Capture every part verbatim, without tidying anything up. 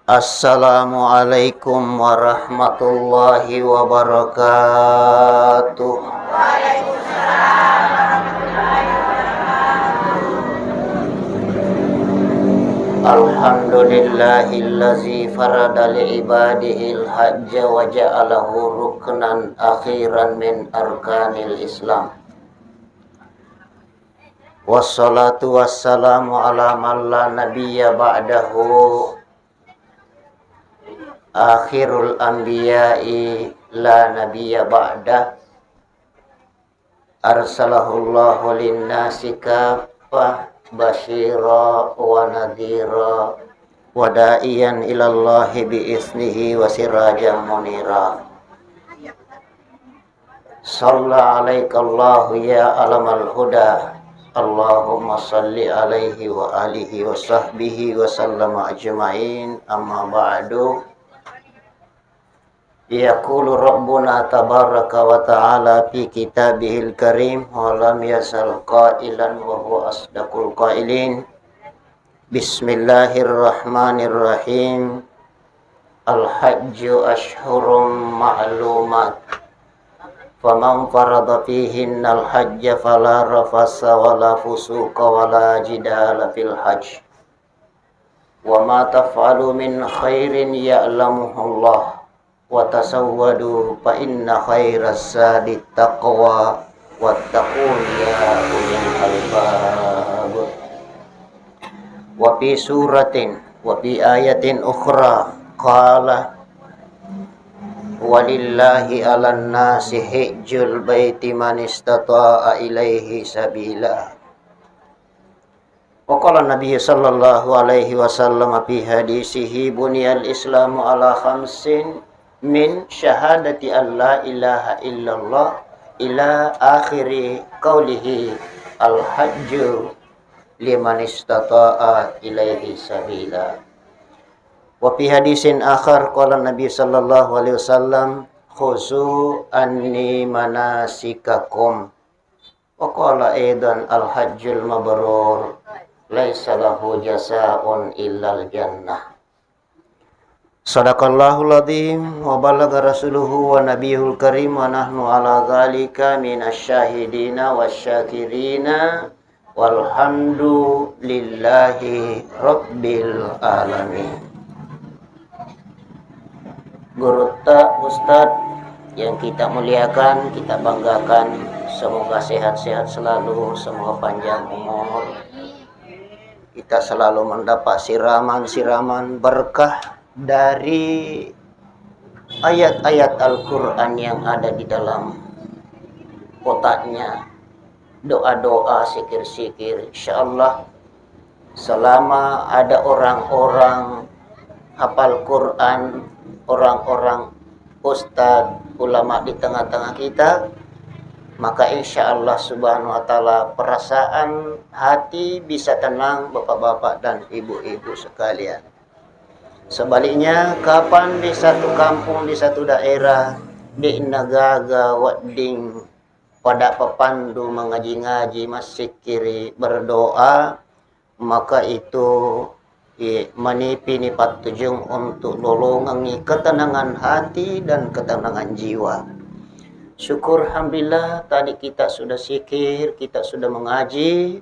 Assalamualaikum warahmatullahi wabarakatuh. Alhamdulillahillazi farada li ibadihil hajja wa ja'alahu ruknan akhiran min arkanil Islam. Wassalatu wassalamu ala man la nabiyya ba'dahu, akhirul anbiya'i la nabiyya ba'dah, arsalahullahu linnasi kaffah basyira wa nadhira wa da'iyan ilallahi bi isnihi wa sirajan munira. Shalla alaikallahu ya alamal huda. Allahumma shalli alaihi wa alihi wa sahbihi wa sallama ajma'in. Amma ba'du. Yaqulu Rabbuna tabaraka wa ta'ala fi kitabihil karim, wa lam yazal qailan wa huwa asdaqul qailin. Bismillahirrahmanirrahim. Al-hajju ashhurum ma'lumat. Faman farada fihinnal hajja fala rafasa wala fusuqa wala jidala fil hajj. Wa ma taf'alu min khairin ya'lamuhullah. Wa tasawwadu fa inna khairaz zadi taqwa wattaqun ya ulil albab. Wa fi suratin, wa fi ayatin ukhra, qala, walillahi 'alan nasi hijjul baiti man istata'a ilaihi sabila. Wa qala Nabi sallallahu alaihi wasallam fi hadisihi, buniyal Islamu ala khamsin, min syahadati an la ilaha illallah ila akhiri qaulihi, al hajju liman istata'a ilaihi sabila. Wa fi hadisin akhar qala Nabi sallallahu alaihi wasallam, khuzu anni manasikakum. Wa qala aidan, al hajjul mabrur laisa lahu jazaa'un illal jannah. Sadaqallahul adzim wa ballagha rasuluhu wa nabiyuhul karim wa nahnu ala dzalika minasy syahidina wasy syakirina walhamdulillahi rabbil alamin. Gurutta, Ustadz yang kita muliakan, kita banggakan, semoga sehat-sehat selalu, semoga panjang umur, kita selalu mendapat siraman-siraman berkah dari ayat-ayat Al-Quran yang ada di dalam kotaknya, doa-doa, sikir-sikir. Insya Allah, selama ada orang-orang hafal Quran, orang-orang ustadz, ulama di tengah-tengah kita, maka insya Allah subhanahu wa ta'ala perasaan hati bisa tenang, bapak-bapak dan ibu-ibu sekalian. Sebaliknya, kapan di satu kampung, di satu daerah, de'na gaga wedding pada papandu mangaji-ngaji, massikkiri, berdoa, maka itu, eh, manipini pattujung untuk lolongengi ketenangan hati dan ketenangan jiwa. Syukur, alhamdulillah, tadi kita sudah sikir, kita sudah mengaji,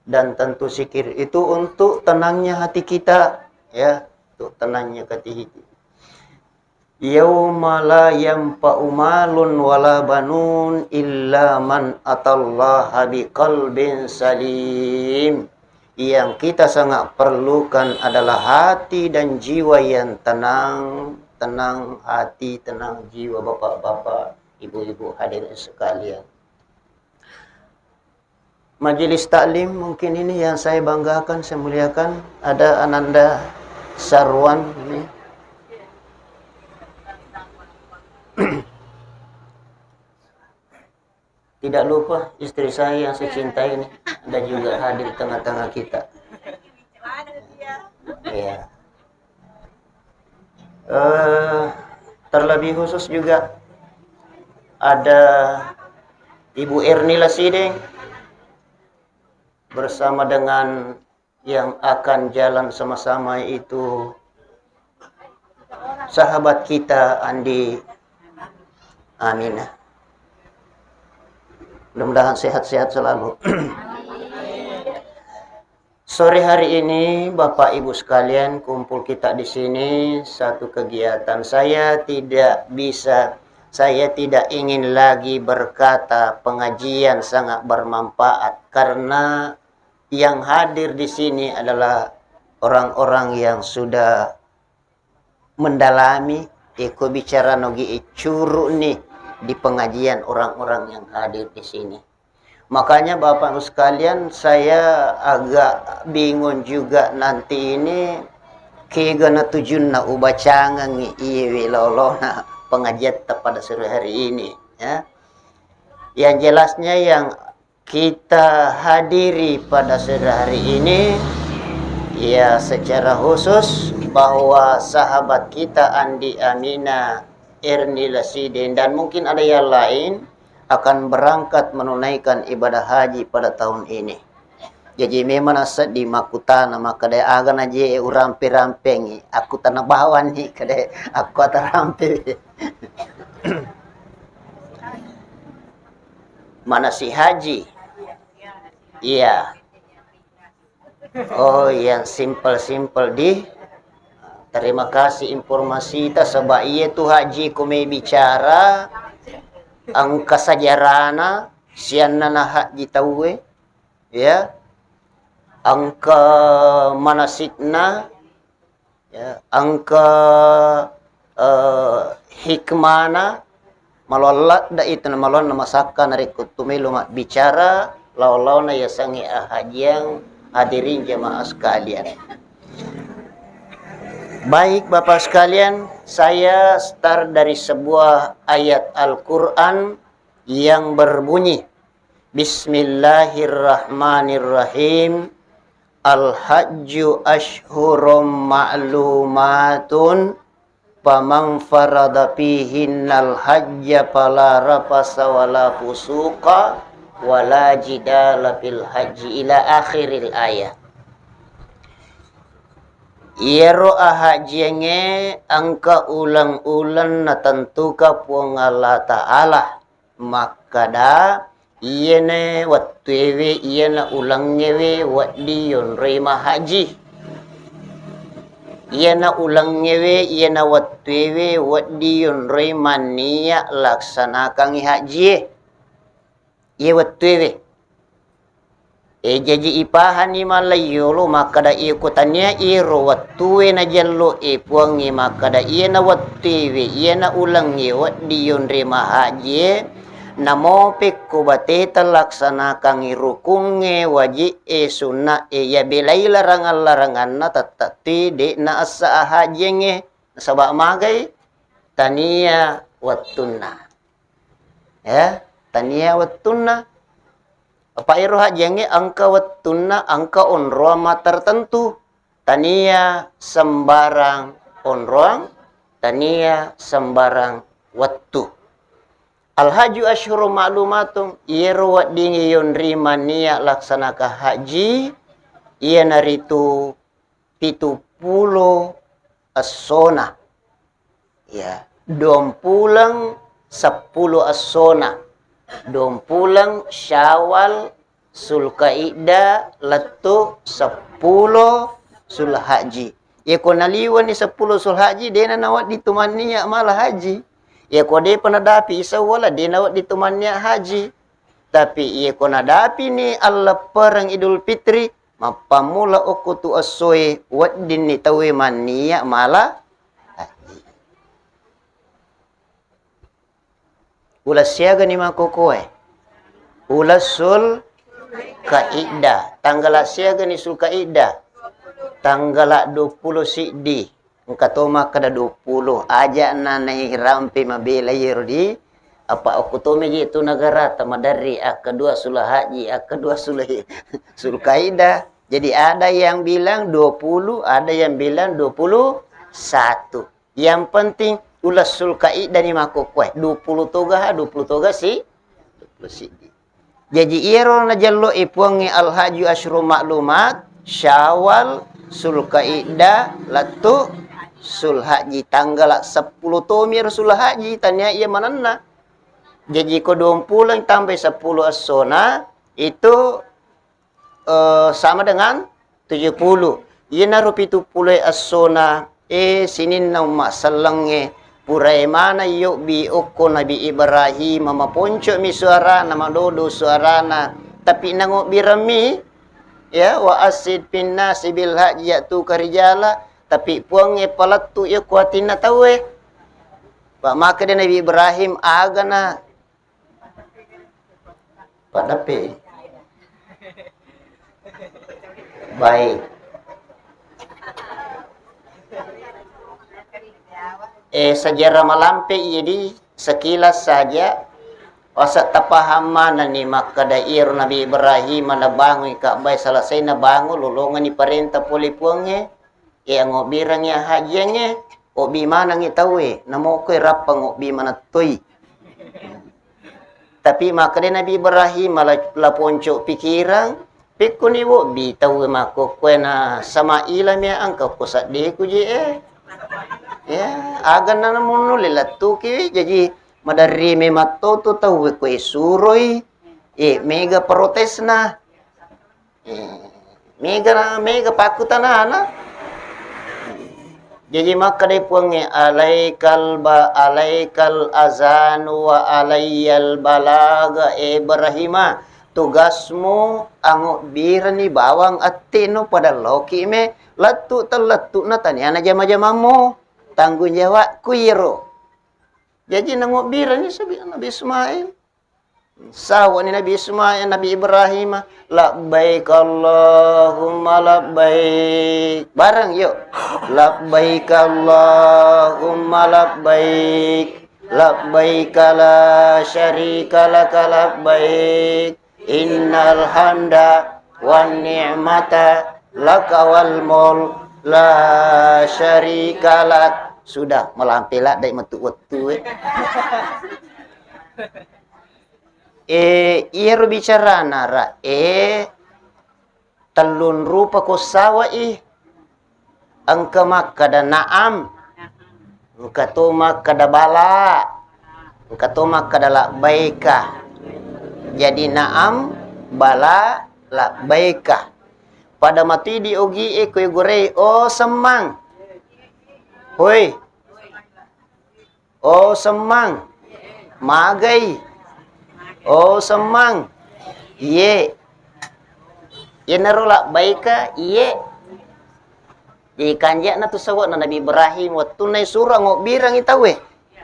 dan tentu sikir itu untuk tenangnya hati kita, ya, untuk tenangnya hati. Yauma la yanfa'u malun wala banun illa man atallaha biqalbin salim. Yang kita sangat perlukan adalah hati dan jiwa yang tenang, tenang hati, tenang jiwa, bapak-bapak, ibu-ibu hadirin sekalian. Majelis taklim mungkin ini yang saya banggakan, saya muliakan. Ada Ananda Sarwan ini. Tidak lupa istri saya yang saya cintai ini, Anda juga hadir di tengah-tengah kita. Iya. Eh, terlebih khusus juga ada Ibu Erni Lasideng bersama dengan yang akan jalan sama-sama, yaitu sahabat kita Andi Aminah. Mudah-mudahan sehat-sehat selalu. Sore hari ini, Bapak Ibu sekalian, kumpul kita di sini, satu kegiatan. Saya tidak bisa, saya tidak ingin lagi berkata pengajian sangat bermanfaat, karena yang hadir di sini adalah orang-orang yang sudah mendalami, iko bicara nogi icuruni di pengajian orang-orang yang hadir di sini. Makanya Bapak Ibu sekalian, saya agak bingung juga nanti ini kega na tujunna ubacangengi iyewe lolona pengajiatta pada sore hari ini, ya. Yang jelasnya yang kita hadiri pada sore hari ini, ya, secara khusus bahwa sahabat kita Andi Amina Erni Lasiden dan mungkin ada yang lain akan berangkat menunaikan ibadah haji pada tahun ini. Jadi memang naseddi makkutana, makkeda aga naje urampe-rampengi, aku tana bawani, kede aku atarampe. Manasik haji. Iya. Oh, yang simpel-simpel di. Terima kasih informasi ta, sebab iya tu haji ku mai bicara engka sejarahna, sianna na haji tauwe, ya. Engka manasikna, ya, engka, eh, hikmana, malolla da itu na malolla masakka narekko tu melo mabbicara lao-laona yasengnge ahajiang, hadirin jamaah sekalian. Baik, Bapak sekalian, saya start dari sebuah ayat Al-Quran yang berbunyi, Bismillahirrahmanirrahim. Al-hajju ashhurum ma'lumatun, faman farada fihinnal hajja fala rafasa wala fusuqa wala jidala fil hajji, ila akhiril ayah. Iyaro ahajiangnge engka uleng-uleng natentuka Puang Allah Ta'ala. Makkada, iyana wettuewe, iyana ulengngewe wedding yonroi mahaji. Iyana ulengngewe, iyana wettuewe wedding yonroi manniya laksanakangngi hajie. Iye wettuewe. E, jaji ipahanni mallaiyolo makkada, iyako tania iyaro wettue najello e Puangnge makkada, iyana wettuewe, iyana ulengnge wedding yonre mahajie, namo pekko bateta laksanakangngi rukungnge, waji'e, sunna'e, yabelai larangang-laranganna tettettui de'na essa ahajiengnge, nasaba magai tania wettunna. Ya, tania wettunna. Apa ero hajiangnge engka wettunna, engka onroang mattertentu. Tania sembarang onroang, tania sembarang wettu. Al-hajju asyhurun ma'lumatun, iyero weddingnge yonri mannia laksanaka haji, iyanaritu pitu pulo essona. Ya, duang puleng seppulo essona. Duang puleng Syawal, Sulkaidah, lettu seppulo Sulhaji. Yeko naliwani seppulo Sulhaji, dena nawedding tu mannia mala haji. Yeko depa nadapi Isawwala, dena wedding tu mannia haji. Tapi yeko nadapini alleppereng Idul Fitri, mappammula okko tu essoe, weddinni tauwe mannia mala haji. Uleng siagani makkokoe? Uleng Sulkaidah. Tanggala siagani Sulkaidah? Tanggala duappulo siddi. Engka to makkeda duappulo, aja'na nairampe mabela iyero di, apa okko to meje tu negara tamaderri, akkadua Sulhaji, akkadua Sul-, Sulkaidah. Jadi ada yang bilang dua puluh, ada yang bilang dua puluh satu. Yang penting uleng Sulkaidah ni makkokkoe, duappulo toga ha, duappulo toga si, duappulo siddi. Jaji iyaro najello e Puangnge Al-Hajju Asyhurun Ma'lumat, Syawal, Sulkaidah, lettu Sulhajji, tanggala seppulo tomi ero Sulhajji, tania iya manenna. Jaji ko duampuleng tambai seppulo essona, itu, eh, sama dengan tujuh puluh. Iyanaro pitu pulo essona, eh, sininna umma sellengnge, purae maneng yobbi okko Nabi Ibrahim, maponco'mi suarana, madodo suarana, tapi nangobbiremmi, ya, wa asid finnasi bil hajji ya'tuka rijala, tapi Puangnge palettu iya ko atinna tauwe. Pa makkeda Nabi Ibrahim, agana paddappe. Baik. Eh, sejarah malampe, jadi sekilas saja, wasa tapaham manenni makkeda iyaro Nabi Ibrahim nabangui Ka'bah, selesai nabangun, lolongeng ni parenta pole Puangnge, eh, angobbirengngi hajjiangnge, obbi manengngi tauwe, namokoi rappa ngobbi manettoi. Tapi makkeda Nabi Ibrahim, la, la ponco pikirang, pekkoni wobbi tauwe makkokkoe na Samaila mea engka ko seddeku je e. Ya, aganna namunnu le lettuki, jaji maderri mematto tu tauwe koe suroi, eh, mega protesna. Eh, mega na, mega pakkutanana. Jaji makkeda Puangnge, "Alaikal ba-, alaikal azanu wa alaiyal balaga, Ibrahima, tugasmu angobbirani bawang attinu pada loki me lettu tellettu na tania na jama-jamammu. Tanggung jawabku iyaro." Jaji nangobbirani sabi Nabi Ismail. Sawani Nabi Ismail, Nabi Ibrahim, "Labbaik Allahumma labbaik." Bareng, yuk. "Labbaik Allahumma labbaik. Labbaik la syarika laka labbaik. Innal hamda wan ni'mata laka wal mulk la syarika lak." Sudah, malampe ladde metu wettu e. Eh, iyaro bicarana ra, eh, tellung rupa ko sawai. Engka makkeda na'am, engka to makkeda bala, engka to makkeda labbaika. Jadi na'am, bala, labbaika. Pada matui di ogi e koe gorei, "Oh, semmang." Hoi. "Oh, semmang." "Magai." "Oh, semmang." "Iye." Iyanaro labbaika, iye. Jadi kanja'na tu sawa'na Nabi Ibrahim, wettunna isuro angobbirangi tauwe,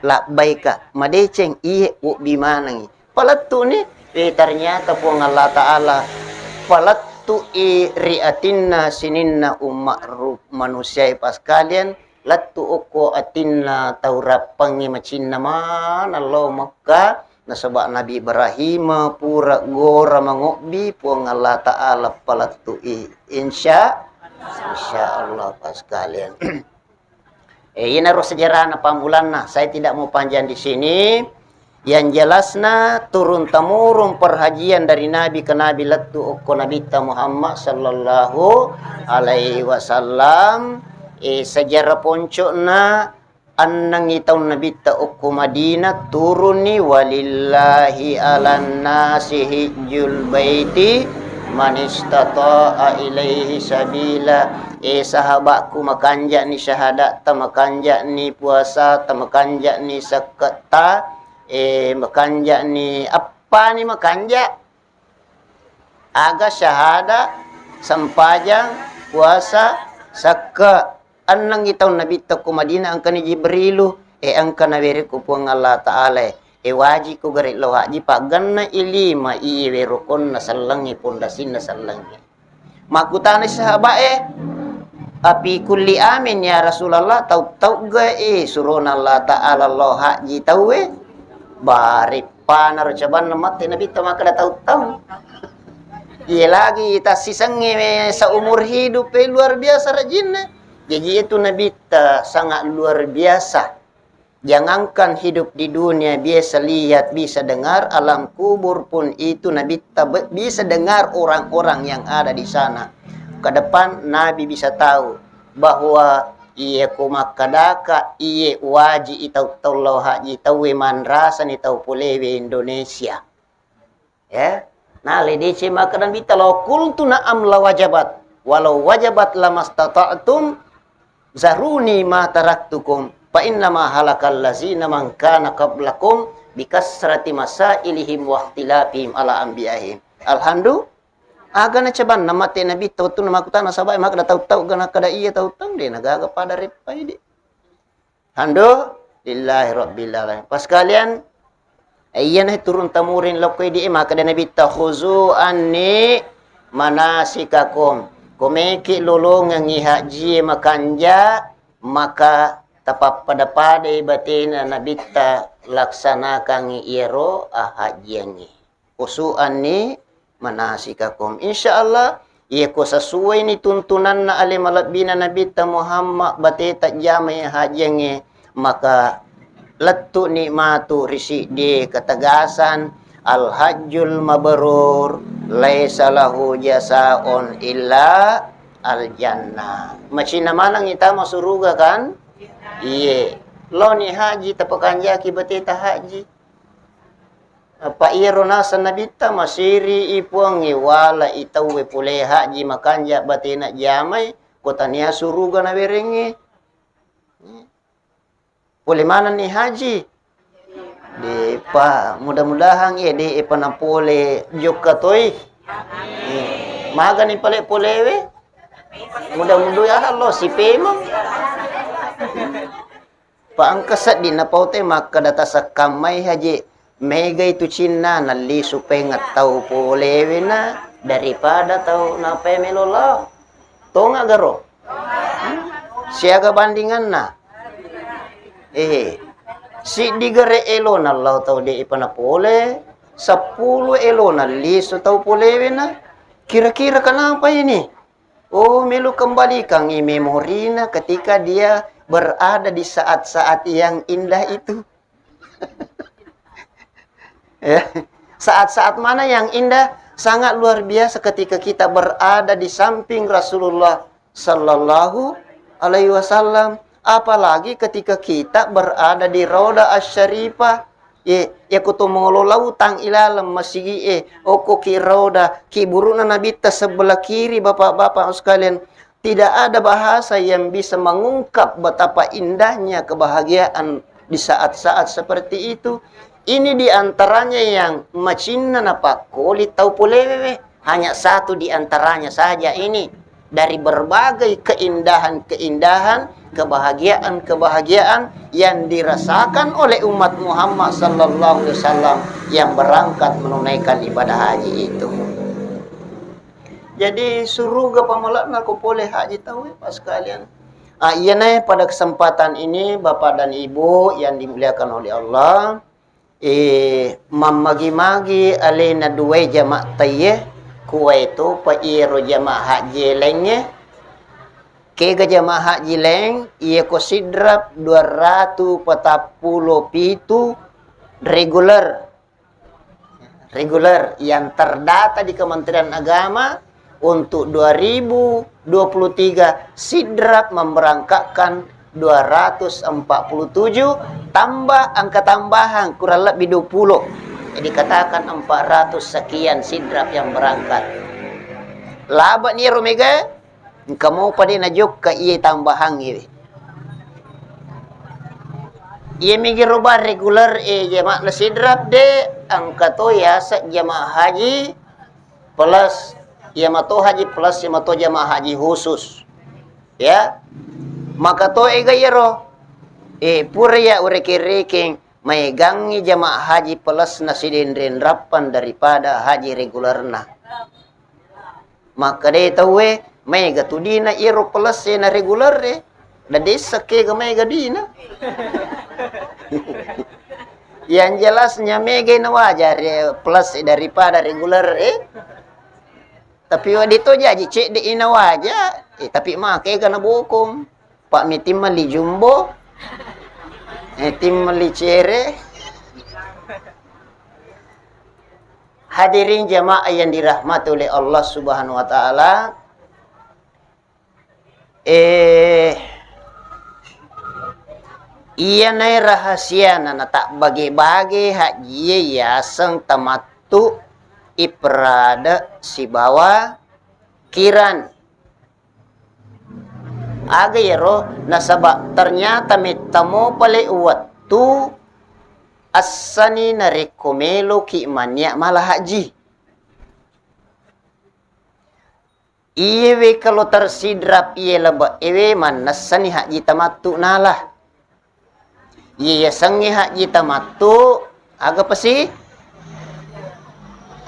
labbaika, madeceng, iye, wobbi manengi. Palettuni, eh, ternyata Puang Allah Ta'ala palettu'i ri atinna sininna umma' ru-, manusiae paskalian, lettu okko atinna tau rappangnge macinna maneng lao Mekka, nasaba Nabi Ibrahim pura gora mangobbi, Puang Allah Ta'ala palettu'i. Insya, insya Allah, Pak sekalian. Eh, inaro sejarahna pammulanna. Saya tidak mau panjang di sini. Yang jelasna, turun temurun perhajian dari Nabi ke Nabi lettu okko Nabitta Muhammad sallallahu alaihi wasallam. Eh, sejarah poncokna, ennengngi taung Nabitta okko Madinah, turunni, "Walillahi alan nasi hijjul baiti manistata'a ilaihi sabila." Eh, sahabakku, makanja'ni syahadatta, makanja'ni puasata, makanja'ni sekketta, eh, makanja'ni, appani makanja'? Aga syahada, sempajang, puasa, sekke. Ennengngi taung Nabitta ko Madinah, engkani Jibrilu, eh, engka nawerekko Puang Allah Ta'ala, eh, wajikko gare lao haji, paggenna ilima iye werokonna sellengnge, pondasinna sellengnge. Makkutanai sahabae, "Afi kulli amin ya Rasulullah, tau-tauga, eh, surona Allah Ta'ala lao haji tauwe?" Bare panaro cabanna mate Nabitta makkeda tau-tau. Iye lagi tassisengnge seumur hidup, eh, luar biasa rajinna. Jaji itu Nabitta sangat luar biasa. Jangankan hidup di dunia biasa lihat, bisa dengar, alam kubur pun itu Nabitta be-, bisa dengar orang-orang yang ada di sana. Ke depan Nabi bisa tahu bahwa Iya ko makkadaka, iye waji i tau-, tau lao haji tauwe manrasani tau polewe Indonesia. Ya. Nale deceng makkeda Nabitta, "Lau qultu na'am lawajabat, walau wajabat lamastata'tum, zaruni ma taraktukum, fa innama halakal lazina man kana qablakum bikasrati masailihim wahtilafihim ala anbiyaihim." Alhamdulillah. Aga nacabanna mate Nabitta wettunna makkutana sahabae makkeda tau-tau gana kada iya tau-tau de nagaga pada reppai de. Alhamdulillahi rabbil alamin. Pas kalian, eh, iyana turun tamurin lokko idi, eh, makkeda Nabitta, "Khuzu anni manasikakum." Ko meki lolongengngi hajjie makanja, maka tapappada-padai batena Nabitta laksanakangngi iyaro ahajjiangnge. Khuzu anni manasikakum. Insya Allah, iya ko sesuai ni tuntunanna ale malebbina Nabitta Muhammad bateta jamai hajiangnge, maka lettu ni matu ri siddi ketegasan, al hajjul mabrur laisa lahu jasaun illa al jannah. Macinna maneng itama suruga kan? Iye. Loni haji tapakanjaki bateta haji. Apa iyaro naseng Nabitta, masiri i Puangnge, wala i tauwe pole haji makanja batena jamai, ko tania suruga nawerengnge. Pole manenni haji? Depa, mudah-mudahan iya de epa napole jokka toi. Magani pale polewe? Mudah-mudahan lo sipemeng. Pa engka seddinna paute makkeda tasekkammai haji, megai tu cinna nallisu pengeng tau polewena daripada tau napae melo lao. Tonga garo? Hmm? Siaga bandinganna? Eh, siddi gare elona lao tau de ipa napole, seppulo elona lisu tau polewena. Kira-kira kenapa ini? Oh, melu kembalikan i memorina ketika dia berada di saat-saat yang indah itu. Ya. Saat-saat mana yang indah? Sangat luar biasa ketika kita berada di samping Rasulullah sallallahu alaihi wasallam. Apalagi ketika kita berada di Raudah Asy-Syarifah. Ye, ya kutu mengolo lautang ilaleng masigi e, oko ki Raudah, ki burukna Nabitta sebelah kiri, Bapak-bapak sekalian. Tidak ada bahasa yang bisa mengungkap betapa indahnya kebahagiaan di saat-saat seperti itu. Ini di antaranya yang macinna napakkoli tau polewewe. Hanya satu di antaranya saja ini dari berbagai keindahan-keindahan, kebahagiaan-kebahagiaan yang dirasakan oleh umat Muhammad sallallahu alaihi wasallam yang berangkat menunaikan ibadah haji itu. Jadi, suruga pamala'na ko pole haji tauwe, Pak, sekalian. Ah, iyanae pada kesempatan ini, Bapak dan Ibu yang dimuliakan oleh Allah, eh, mammagi-magi alena duai jama taiye, kuwae topa iyaro jama haji laingnge. Kega jama haji laing, iyako Sidrap dua ratu patappulo pitu reguler. Reguler yang terdata di Kementerian Agama untuk dua ribu dua puluh tiga, Sidrap memberangkatkan dua ratus empat puluh tujuh, tambah angka tambahan kurang lebih dua puluh. Jadi katakan empat ratus sekian Sidrap yang berangkat. Laba ni ro mega, engka mopa de najokka iye tambahangnge. Iye migi roba reguler e jamaah na Sidrap de, engka to yaseng jamaah haji plus, iya mato haji plus, iya mato jamaah haji khusus. Ya. Maka to ega iyaro. Eh, pura ya urekeng-rekeng maegangngi jamaah haji plus na sidenreng-rappang daripada haji regulerna. Makkeda tauwe, maega tu dina iyaro plus e na reguler e, da dessa kega maega dina. Yang jelasnya mega na wajar e plus e daripada reguler e. Tapi wedding to jaji cedde i na waja, eh, tapi makega na bokong. Pak mi timmelli jumbo, eh, timmelli cere. Hadirin jamaah yang dirahmati oleh Allah Subhanahu wa Ta'ala, eh, Iyanae rahasiana natabbage-bage hajjie yaseng tamattu ifrada sibawa kiran. Aga iyaro? Nasaba ternyata mettamo pale wettu assani narekko meloki mannia mala haji. Iyewe kalo tersidrap iye lebe ewe mannessani haji tamattu nala. Iye yasengnge haji tamattu, aga pasi?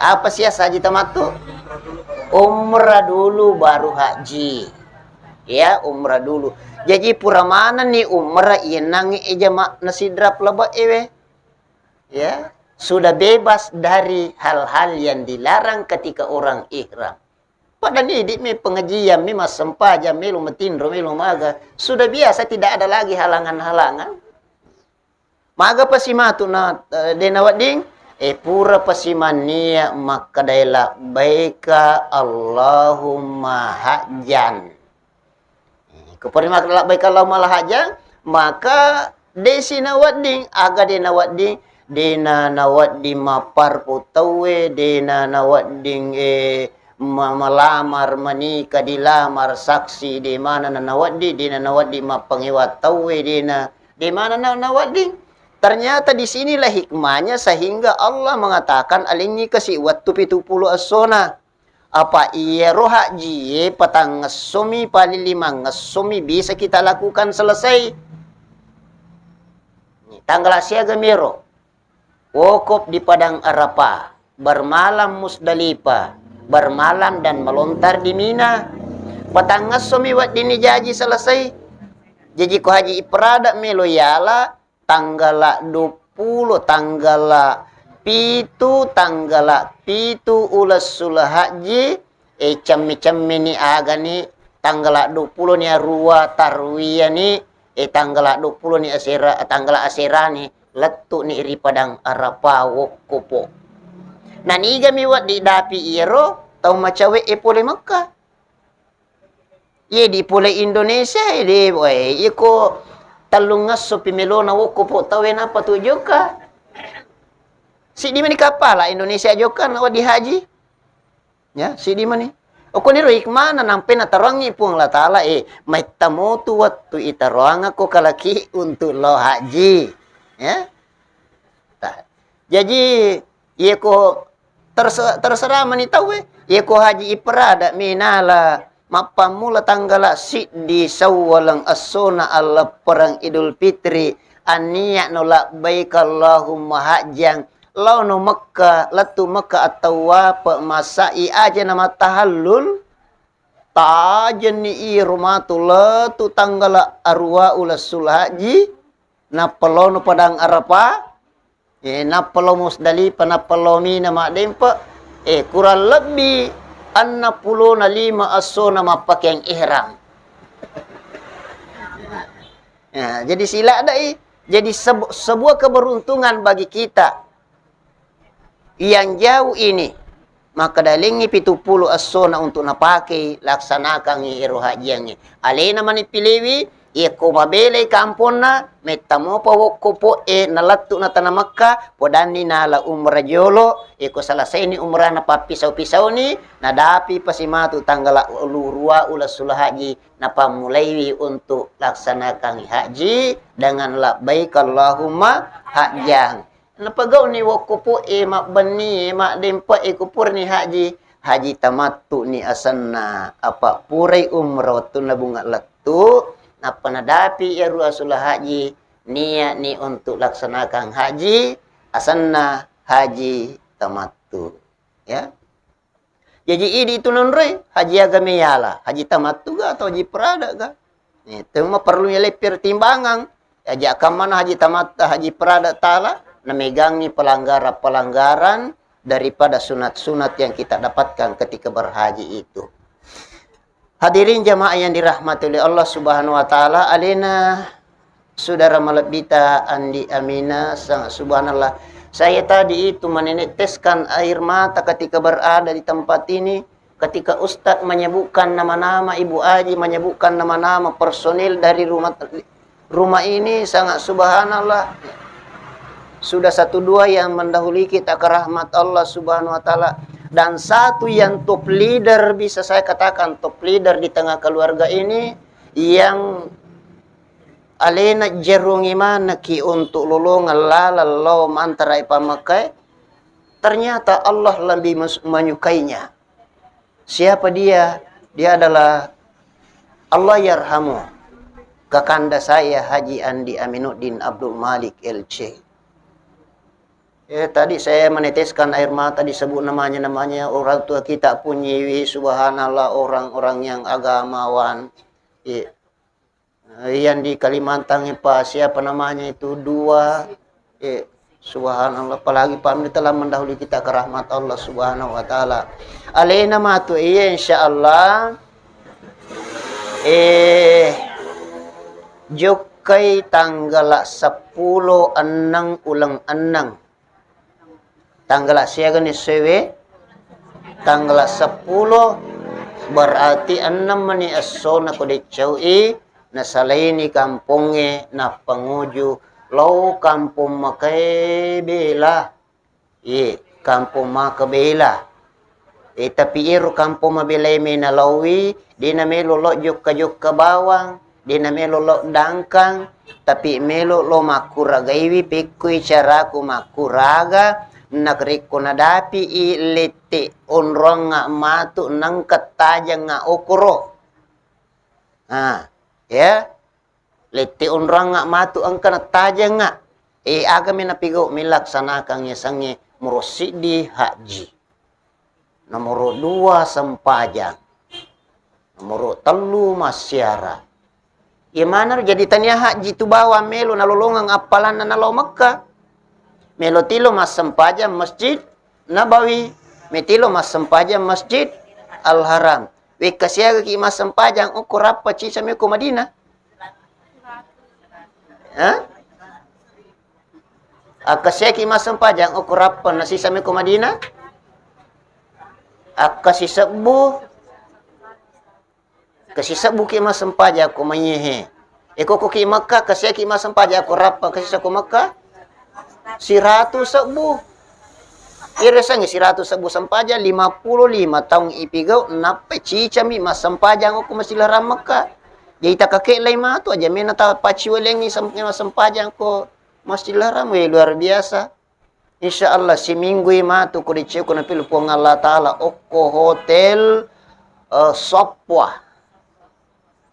Apa siasa haji tamattu? Umrah dulu baru haji. Ya, umrah dulu. Jaji pura manenni umrah iye nangnge ejama nasidrap lebe ewe. Ya, sudah bebas dari hal-hal yang dilarang ketika orang ihram. Pada nidi mi pengajian mi, massempajang melo matinro melo maga. Sudah biasa, tidak ada lagi halangan-halangan. Maga pasi matu na, eh, de nawedding? Eh, pura pasi mannia makkedai labbaika Allahumma hajjan. Ko pura makkeda labbaika Allahumma la hajjan, maka desi nawedding, aga de nawedding, dena nawedding mapparpu tauwe, dena nawedding, eh, ma-, malamar, manika, dilamar, saksi, de mana na nawedding, dena nawedding mappangewa tauwe, dena, de mana na nawedding. Ternyata di sinilah hikmahnya sehingga Allah mengatakan alengngi kasi wettu pitu pulo essona. Apa iyaro hajjie patangngessomi, paling limang essomi bisa kita lakukan selesai. Tanggal siaga miro. Wukuf di Padang Arafah, bermalam Musdalifah, bermalam dan melontar di Mina. Patangngessomi weddinni jaji selesai. Jaji ko haji ifrada melo yala, tanggala duappulo, tanggala pitu, tanggala pitu uleng Sulhajji, eh, cemme-cemmeni agani, tanggala duappulo ni arua tarwiyani, eh, tanggala duappulo ni asera, tanggala aserani, lettu ni ri Padang Arafah wukkupo. Nanigami weddi dapi iyaro tau macawe e pole Mekka. Iye di pole Indonesia e de, wae, iyako tellungngesso pi melona wukkupo tauwe nappa tu jokka. Siddi mani kapala Indonesia jokka na wedding haji. Ya, siddi mani. Okkoniro hikmana nampe nataroangngi Puang Allah Taala, eh, maitta motu wettu itaroangakko kalaki untuk lao haji. Ya. Ta-, jaji, iyako terse-, terserah mani tauwe, iyako haji ifrada mi nala mappammula tanggala siddi Sawwaleng essona alleppereng Idul Fitri, annia'no labbaik Allahumma hajjang, laono Mekka, lettu Mekka attawape, massa'i aja na mattahallul, tajenni iro matu lettu tanggala arua uleng Sulhajji, nappa laono Padang Arafah, eh, nappa lao Musdalifah, nappa lao Mina maddempe, eh, kurang lebbi enneng pulona lima essona mappakeang ihram. Ya, jadi siladai, jadi sebu-, sebuah keberuntungan bagi kita yang jauh ini, maka dalengngi pitu pulo essona untuk napakei, laksanakangngi ero hajiangnge. Alena mani pilewi, iyako mabelai kamponna, metta mopa wokkopo'e nalettu na tana Mekka, podanni nala umrah jolo, iyako selesaini umrahna pappisau-pisauni, nadapi pasimatu tanggala lu-, rua uleng Sulhajji, napammulaiwi untuk laksanakangngi haji dengan labbaik Allahumma hajjang. Napagauni wokkopo'e, mabbennie, maddempe'e, ko purani haji, haji tamattu'ni asenna, apa purai umrah wettunna bunga lettu, nappa nadapi iyaro asula haji, niatni untuk laksanakan haji, asenna haji tamattu. Ya. Jaji idi itu nonroi, haji aga meyala, haji tamattu ga atau haji perada ga? Itu maperlu yalai pertimbangan. Aja kamana haji tamat-, haji perada tala, namegangi pelanggaran-pelanggaran daripada sunat-sunat yang kita dapatkan ketika berhaji itu. Hadirin jamaah yang dirahmati oleh Allah Subhanahu wa Ta'ala, alena saudara malebbita Andi Amina, sa-, subhanallah. Saya tadi itu meneteskan air mata ketika berada di tempat ini, ketika Ustadz menyebutkan nama-nama, Ibu Aji menyebutkan nama-nama personil dari rumah, Rumah ini sangat subhanallah. Sudah satu dua yang mendahului kita ke rahmat Allah Subhanahu wa Ta'ala. Dan satu yang top leader, bisa saya katakan top leader di tengah keluarga ini, yang alena jerungi maneki untuk lolongeng laleng lao mantara ipamekkai, ternyata Allah lebih mes-, menyukainya. Siapa dia? Dia adalah Allah yarhamu, kakanda saya Haji Andi Aminuddin Abdul Malik L C. Eh, tadi saya meneteskan air mata disebut namanya-namanya orang tua kita punyiwi, subhanallah, orang-orang yang agamawan. Eh, yang di Kalimantan, eh, Pak, siapa namanya itu, dua, eh, subhanallah, apalagi Pak Amir telah mendahului kita ke rahmat Allah Subhanahu wa Ta'ala. Alena matu, iya, insya Allah, eh, jokkai tanggala seppulo enneng uleng enneng. Tanggala siaga ni sewe? Tanggala seppulo, berarti enneng mani essona ko deccaui, nasalaini kampongnge, nappanguju lao kampong makae bela. Iye, kampong maka bela. Eh, tapi iyaro kampong mabelae mena laowi, de namelo lao jokka-jokka bawang, de namelo lao dangkang, tapi melo lao makkuragaiwi pekkoi caraku makkuraga, narekko nadapi i lette onroangnga matu nengka tajengnga okoro. Ah, ya. Lette onroangnga matu engka nattajengnga. Eh, agami napigau milaksanakan yasengnge muro siddi haji. Nomoro dua sempajang. Nomoro tellu massiara. Iya manaro jadi tania haji tu bawang melo nalolongeng appalanna nalao Mekka. Melo tilo massempajang Masjid Nabawi, metilo massempajang Masjid Al Haram. Wekka siagaki massempajang okko rappa cicami ko Madinah. Hah? Akkasiaki massempajang okko rappa nasisami ko Madinah? Akkasi sebbu, kasi sebbuki massempajang ko Mayehe. Eko koki Mekka, kasiaki massempajang ko rappa, kasisa ko Mekka? Siratu sebbu. Iresangi siratu sebbu sempajang, lima puluh lima taung ipigau, nappa cicami massempajang okko Masjidil Haram Mekka. Jadi takake lai matu aja mena ta paciwalengi sem-, massempajang ko Masjidil Haram, weh, luar biasa. Insya Allah siminggui matu ko diceko napilu Puang Allah Ta'ala okko hotel, eh, Sopwa.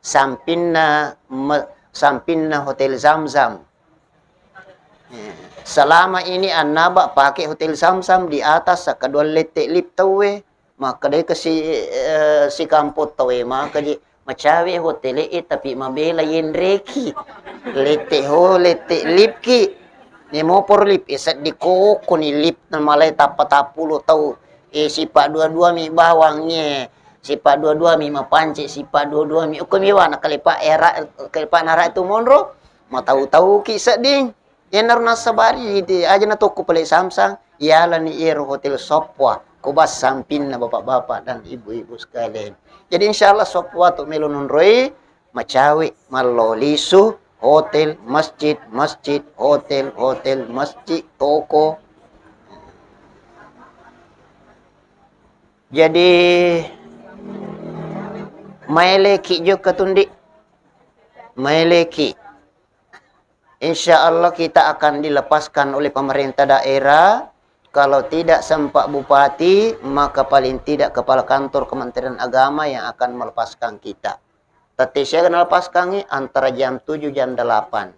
Sampinna me-, sampinna Hotel Zamzam. Eh, selama ini annaba pake Hotel Zamzam di atas, sakadua lette lift tauwe. Makkedai ke si, eh, si kampong tauwe, maka je, macawe hotele e, tapi mabela yenreki. Lette ho, lette lipki. Ne moporo lip e, seddi kokoni lip na malai tappa tappulo tau. E, sipa dua-dua mi bawang e, sipa dua-dua mi mapance, sipa dua-dua mi. Okko mi wana kalepa era, kalepa nara tu monro. Matau-tau ki sedding. Iyanaro nassabari di aja na tokko pale Samsang, iyalani iyaro Hotel Sopwa, ko bas sampinna bapak-bapak dan ibu-ibu sekalian. Jadi insya Allah Sopwa tu melo nonroi, macawe, mallo lisu, hotel, masjid, masjid, hotel, hotel, masjid, toko. Jadi maeleki jokka tundi, maeleki. Insya Allah kita akan dilepaskan oleh pemerintah daerah. Kalau tidak sempat bupati, maka paling tidak kepala kantor Kementerian Agama yang akan melepaskan kita. Tette siaga nalepaskangi antara jam tujuh jam delapan.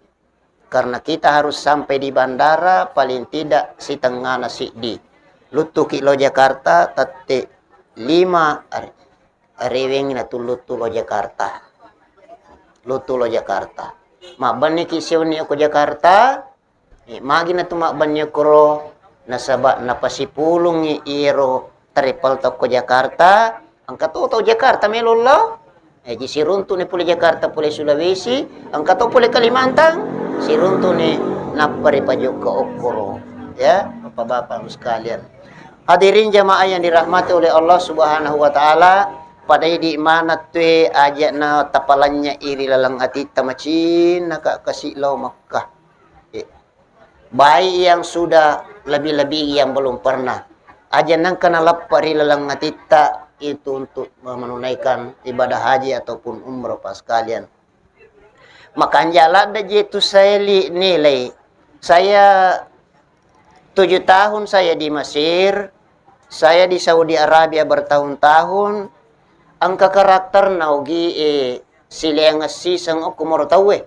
Karena kita harus sampai di bandara paling tidak setengah na siddi. Luttuki lo Jakarta tette lima hari. Riwengi na tu luttu lo Jakarta. Luttu lo Jakarta. Mabbenniki siwenni ko Jakarta, eh, magi na tu mabbenni koro, nasaba napasipulungi iyaro travel to ko Jakarta, engka to tau Jakarta melo lao, eh, ji siruntu ni pole Jakarta, pole Sulawesi, engka to pole Kalimantan, siruntu ni nappa ripajokka okkoro. Ya, Bapak-bapak sekalian. Hadirin jamaah yang dirahmati oleh Allah Subhanahu wa Ta'ala, pada idi maneng tue aja na tapalanya iri laleng atitta macinna ka kasi lao Makkah. Eh, baik yang sudah, lebih-lebih yang belum pernah. Aja nangka naleppa ri laleng atitta itu untuk menunaikan ibadah haji ataupun umroh, Pak, sekalian. Makanja ladde je tu saya li-, nilai. Saya tujuh tahun saya di Mesir, saya di Saudi Arabia bertahun-tahun, engka karakterna ogi e sileang siseng okko moro tauwe.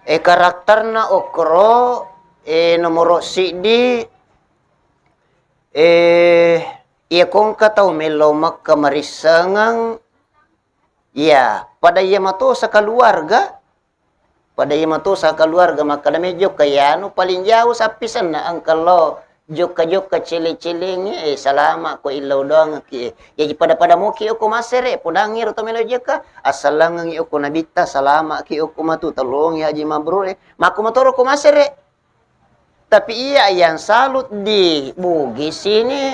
E karakterna okro, e nomoro siddi, e iya kongka tau mello Mekka marissengeng, iya, pada iya matosa keluarga, pada iya matosa keluarga makkeda me jokka iyanu paling jauh sappisenna engka lo jokka-jokka cele-celengnge, eh, salama ko illau doangki, eh. Jaji pada-pada moki okko masere, podangngi ro to melo jokka, assalangengi okko nabitta, salama ki okko matu, tellongi haji mabrur, eh. Makko motoro ko masere. Tapi iya yang salut di Bugis ini,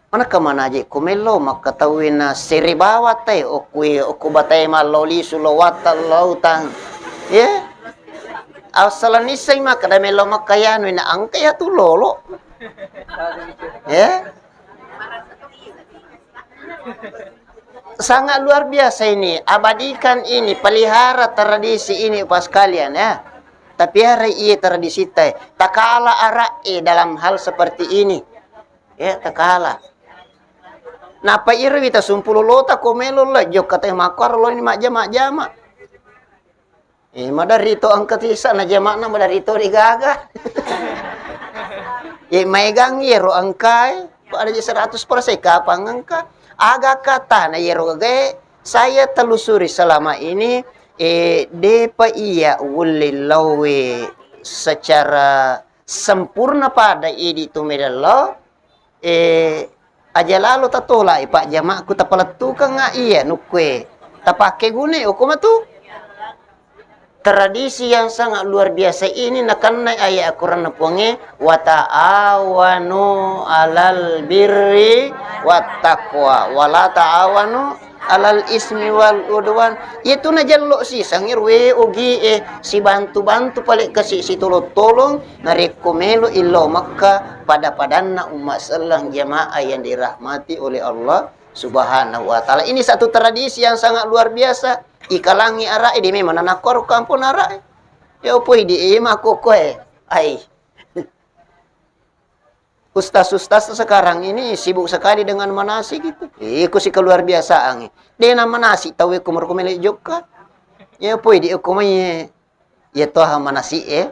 manakka manaje ko mello makkatauwe na sere bawa tai, okko, okko batae mallo lisu lo watta lo utang. Ya. Assalan nisseng makkeda mello makkayanu na angka ya tu lolo. Ya. Sangat luar biasa ini. Abadikan ini, pelihara tradisi ini, Pak sekalian, ya. Tapiara iya tradisita, eh. Takala ara'e dalam hal seperti ini. Ya, takala. Napa iro wita sumpulu lota ko melo le jokka te makkoro lo ini majjama-jama. Eh, maderri to engka tisa na jama'na maderri to rigaga. Eh, maegang iyaro engkae, pada je seratus persen kapang engka. Aga katana iyaro gagae, saya telusuri selama ini, eh, depa iya wulle laowe secara sempurna pada idi tu medello, eh, aja lalo tatolai pajjamaku tapalettukengnga iya nukkue tapakke gune okko matu. Tradisi yang sangat luar biasa ini nakennai ayat Al-Quran Puangnge, "Wa ta'awanu alal birri wat taqwa, wa la ta'awanu alal ismi wal udwan." Itu najello siseng ruwe ogi e sibantu-bantu pale kasi sitolong-tolong narekko melo illo Mekka pada-padanna umma selleng jamaah yang dirahmati oleh Allah Subhanahu wa Ta'ala. Ini satu tradisi yang sangat luar biasa. Ikalangi ara'e di memang nanakkoro kampung ara'e. Ya opoi di ima kokkoe. Ai. Ustaz-ustaz sekarang ini sibuk sekali dengan manasik gitu. Iko si keluar biasaan. Dena manasik tau iko merko mele jokka. Ya poi di iko mai ya toha manasik e.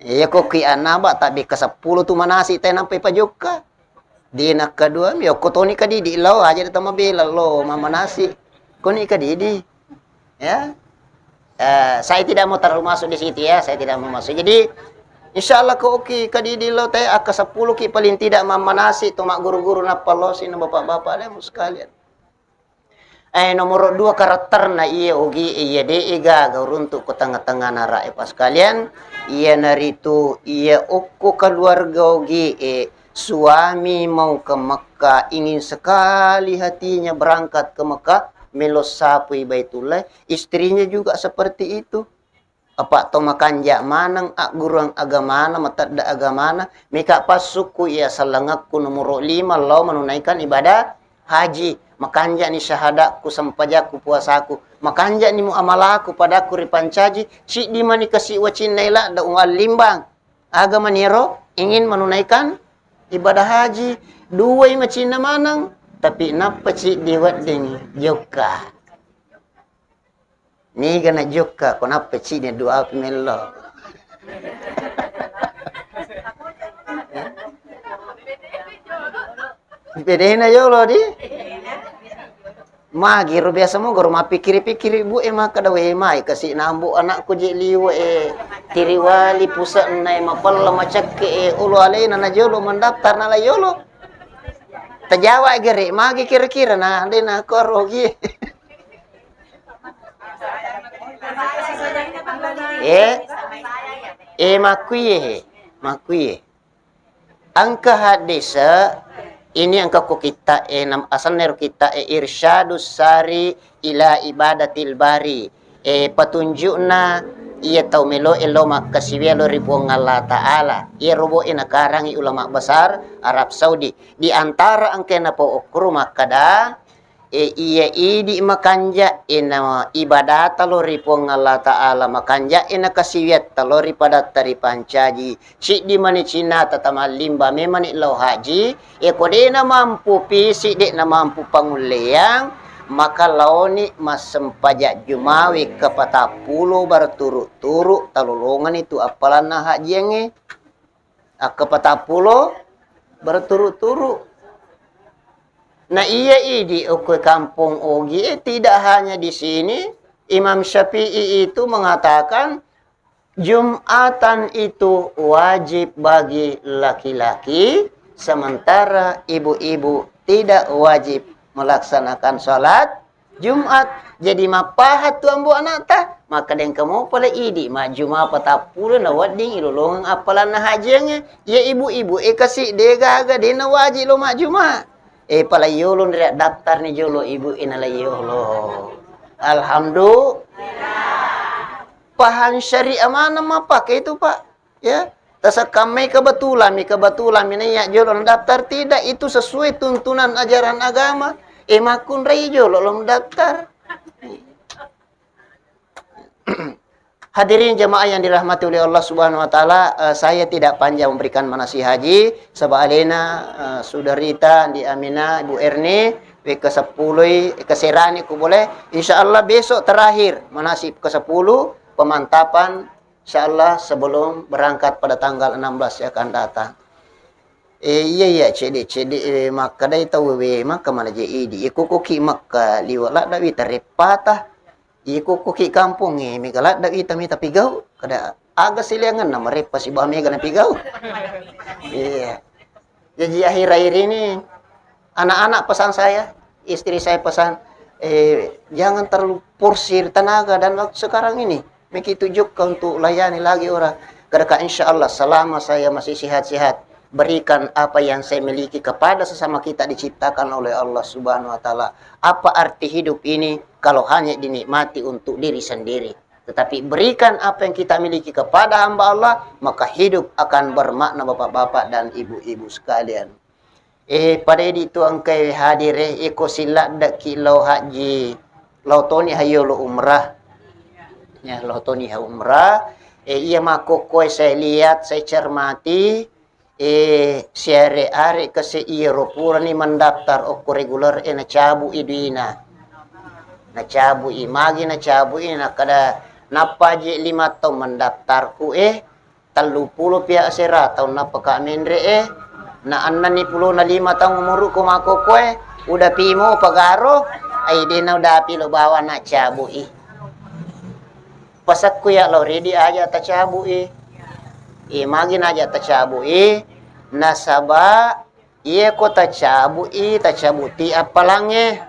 Ya ko ki anaba tabe ke sepuluh tu manasik te nampai pajokka. Di nakkaduami okko toni kadidi lao aja de tamabela lo mamanasi. Koni kadidi. Ya. Eh, saya tidak mau terlalu masuk di situ ya, saya tidak mau masuk. Jadi insya Allah ko oki kadidi lo te akka sepuluh ki paling tidak mamanasi to magguru-guru nappa lo sini bapak-bapak dan ibu sekalian. Eh, nomoro dua karakterna iya ogi iya de gaga runtuk ko tengah-tengah nara e pas kalian. Iya naritu iya okko keluarga ogi e suami mau ke Mekah, ingin sekali hatinya berangkat ke Mekah, melo sapui Baitullah, istrinya juga seperti itu. Apa to makanja maneng agguruang agamana, matedda agamana, meka passukku iya sellengekku nomoro lima lao menunaikan ibadah haji. Makanja ni syahadakku, sempajakku, puasaku, makanja ni muamalaku, padaku ripancaji, siddi mani kasi wacinna ila da uallimbang. Aga maniro ingin menunaikan ibadah haji, duai macinna maneng, tapi nappa ciddi wedding jokka. Niga na jokka ko nappa ciddi dua api mello. Bedena yolo di. Magi ro biasa mo goro mappikiri-pikiri bu e makkeda we mai kasi nambu anakku je liwe e tiriwali puse'na e mapella macekke e olo alena na jolo mendaftar na la yolo. Tajawa gere magi kira-kira na de na korogi. Eh, eh makkuye, makkuye. Engka hadis, ini engka ko kitta e, nam-, asenna ero kitta e Irsyadus Sari ila Ibadatil Bari. E, petunjukna iya tau melo e lo makkasiwia lo ri Puang Allah Ta'ala. Iya robo e nakarangi ulama besar Arab Saudi. Di antara engka napaukkuru makkada, E, iya idi makanja e na ibadata lo ri Puang Allah Ta'ala, makanja e na kasiwiatta lo ri padatta ripancaji. Ciddi mani cinata tamallimba memani lao haji, e ko de na mampu pisi, de na mampu pangulleang, maka laoni massempajang juma wekka patappulo berturut-turut, talolongani tu appalanna hajiangnge. Akkapatappulo berturut-turut. Na iya idi okko kampong Ogi e, tidak hanya di sini, Imam Syafi'i itu mengatakan Jumatan itu wajib bagi laki-laki, sementara ibu-ibu tidak wajib melaksanakan salat Jumat. Jadi mappaha tu ambo anakta, maka dengka mo pale idi majjuma patappulo na wedding ilolongeng appalanna hajiangnge. Iya ibu-ibu e kasi de gaga de na wajib lo majjuma. E pala yolo nria daftar ni jolo ibu e na la yolo. Alhamdulillah. Paham syariah mana mapake itu, Pak? Ya, tasekkammai kebetulan mi, kebetulan mi naiya jolo daftar, tidak, itu sesuai tuntunan ajaran agama. E makkunrai jolo lo daftar. Hadirin jemaah yang dirahmati oleh Allah Subhanahu wa Ta'ala, eh, saya tidak panjang memberikan manasik haji, sebab alena, eh, sudah rita di Amina, Ibu Erni, wekka seppulo, wekka serani ku boleh. Insya Allah besok terakhir manasik ke sepuluh, pemantapan, insya Allah sebelum berangkat pada tanggal enam belas yang akan datang. Eh, iya, iya, cede, cede, eh, makkadai tau we, maka mana je idi. Iko koki makka liwa ladda wita reppata. Iko koki kampung e, mega ladda wita mita pigau. Kada aga siliangan nama reppa sibawa mega na pigau. Iya. Jadi akhir-akhir ini anak-anak pesan saya, istri saya pesan, eh, jangan terlalu porsir tenaga dan waktu sekarang ini. Meki tujuka untuk layani lagi orang. Karena insya Allah selama saya masih sehat-sehat, berikan apa yang saya miliki kepada sesama kita diciptakan oleh Allah Subhanahu wa Ta'ala. Apa arti hidup ini kalau hanya dinikmati untuk diri sendiri? Tetapi berikan apa yang kita miliki kepada hamba Allah, maka hidup akan bermakna, bapak-bapak dan ibu-ibu sekalian. Eh, pada idi tu engkai hadir e, iko siladdaki lao haji, lao toni ha yolo umrah. Ya, lao toni ha umrah. Eh, iya makkokkoe saya lihat, saya cermati, eh, siare-are kese iyaro purani mendaftar okko reguler e nacabu i duina. Nacabu i, magi nacabu i, nakkada nappa je lima taung mendaftarku e, telluppulo pia asera taunna paka menre e, na ennenni pulona lima taung umuruku makkokkoe, uda pimo pagaro, ai de naudapi lo bawa nacabu i. Pasakku ya lao ridi aja tacabu i. I magi naja tacabu i, nasaba Iya ko tacabu'i, tacabuti appalangnge.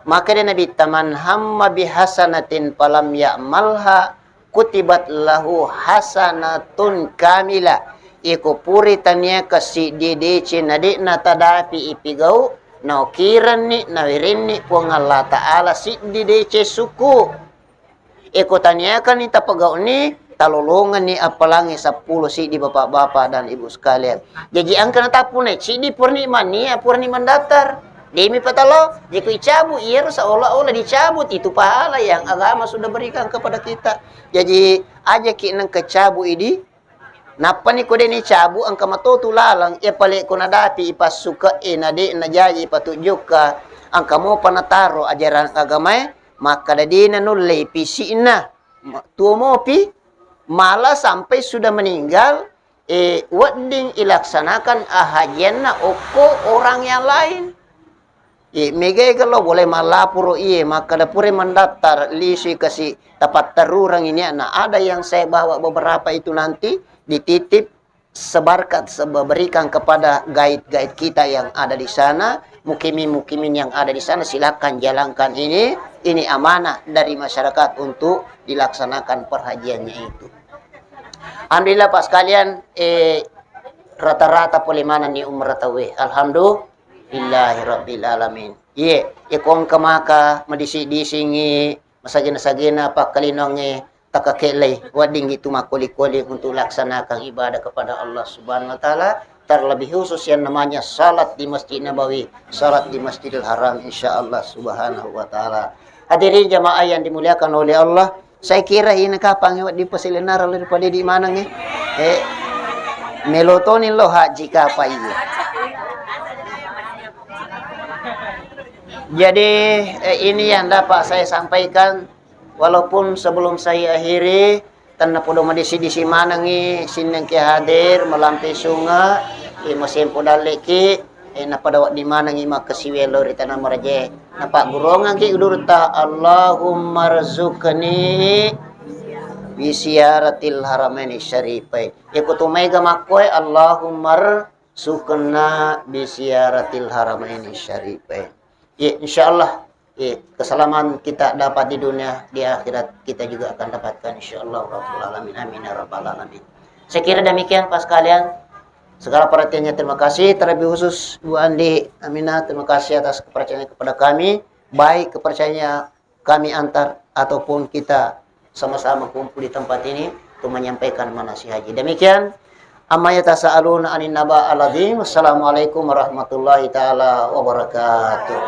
Makkeda Nabitta, "Man hamma bihasanatin falam ya'malha, kutibat lahu hasanatun kamila." Iko puri taniaka siddi deceng na de'na tadapi ipigau, naokirenni, nawerenni Puang Allah Ta'ala siddi deceng sukku. Eko taniakanni tapegau'ni, talolongenni appalangnge seppulo siddi, Bapak-bapak dan Ibu sekalian. Jaji engka natappunai siddi purani mannia, purani mandaftar. Demi patalo, jeko icabu, iyaro seolah-olah dicabut itu pahala yang agama sudah berikan kepada kita. Jaji, ajaki nengka cabu idi, Nappani ko de' nicabu, engka matotu laleng, iya pale ko nadapi ipassuke'e, na de' najaji ipatujukka, engka mopa nataro ajaran agamae, makkada de' nanullei pisi'na, ma-, tuo mopi, malah sampai sudah meninggal, eh, wedding ilaksanakan ahajianna okko orang yang lain. Iye, mega-ega lo boleh mallaporo iye, makkada pura mandaftar, lisui kasi tapatterurangi niatna. Ada yang saya bawa beberapa itu nanti dititip, sebarkan, sebe-, berikan kepada guide-guide kita yang ada di sana, mukimin-mukimin yang ada di sana, silakan jalankan ini, ini amanah dari masyarakat untuk dilaksanakan perhajiannya itu. Alhamdulillah, Pak sekalian, eh, rata-rata pole manenni umrah tauwe. Alhamdulillahirabbil alamin. Iye, iko engka maka madisi-disingngi masagena-sagena pakkalinongnge takkake'lei, weddinggi tu makkoli-koli untuk laksanakan ibadah kepada Allah Subhanahu wa Ta'ala, terlebih khusus yang namanya salat di Masjid Nabawi, salat di Masjidil Haram, insya Allah Subhanahu wa Ta'ala. Hadirin jamaah yang dimuliakan oleh Allah, saya kira ini kapang wedding pasilenara lo pada di mana nge? Eh, melotoni lo haji kapa iya. Jadi, eh, ini yang dapat saya sampaikan. Walaupun sebelum saya akhiri, tennapodo madisi-disi manengngi sinnengki hadir, malampe sunge, eh, masempo dalleki, eh, napada wedding manengngi makkasiwiang lao ri Tana Marajae. Napaggurungengki udurta, "Allahumma rzuqni bi ziyaratil haramaini syarifain." Iko tu maega makkoe, "Allahumma rzuqna bi ziyaratil haramaini syarifain." Ya, insya Allah, ya, keselamatan kita dapat di dunia, di akhirat kita juga akan dapatkan, insya Allah, Rabbul Alamin. Amin, ya Rabbal Alamin. Saya kira demikian, Pak sekalian. Segala perhatiannya, terima kasih. Terlebih khusus, Bu Andi, Aminah, terima kasih atas kepercayaannya kepada kami. Baik kepercayaannya kami antar ataupun kita sama-sama kumpul di tempat ini untuk menyampaikan manasik haji. Demikian, amma yatasaaluna anin naba al-azim. Wassalamualaikum warahmatullahi taala wabarakatuh.